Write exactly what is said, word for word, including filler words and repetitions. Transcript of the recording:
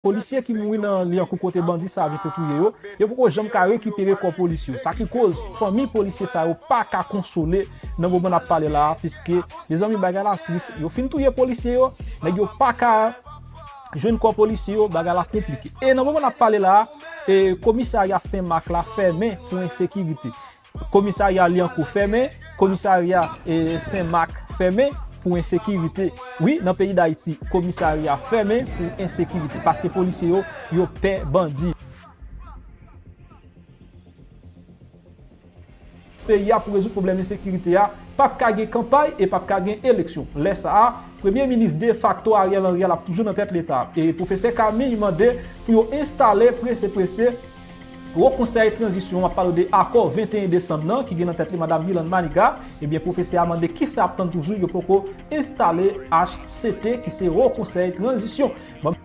Polisye ki mouri nan Lyankou kote bandi sa yo te touye yo, yo poko janm ka rekipere kò polisye yo. Sa ki koz fanmi polisye sa yo pa ka konsole nan moman n ap pale la a, piske, mezanmi, bagay la tris. Yo fin touye polisye yo, nèg yo pa ka jwenn kò polisye yo, bagay la konplike. E nan moman n ap pale la a, e, komisarya Senmak la fèmen pou ensekirite. Komisarya Lyankou fèmen, komisarya, e, Senmak fèmen pou ensekirite. Wi, nan peyi Dayiti, komisarya fèmen pou ensekirite. Paske polisye yo, yo pè bandi. Peyi a pou rezoud pwoblèm ensekirite a, p ap ka gen kanpay e p ap ka gen eleksyon. Lè sa a, Premye Minis defakto Ariel Henry a l ap toujou nan tèt Leta. E Pwofesè Camille mande pou yo enstale prese prese Wo Konsèy Tranzisyon, m ap pale de akò venteyen desanm nan, ki gen nan tèt li Madam Yolande Manigat. Ebyen, pwofesè a mande kisa ap tann toujou, yo poko enstale H C T, ki se Wo Konsèy Tranzisyon. Ban m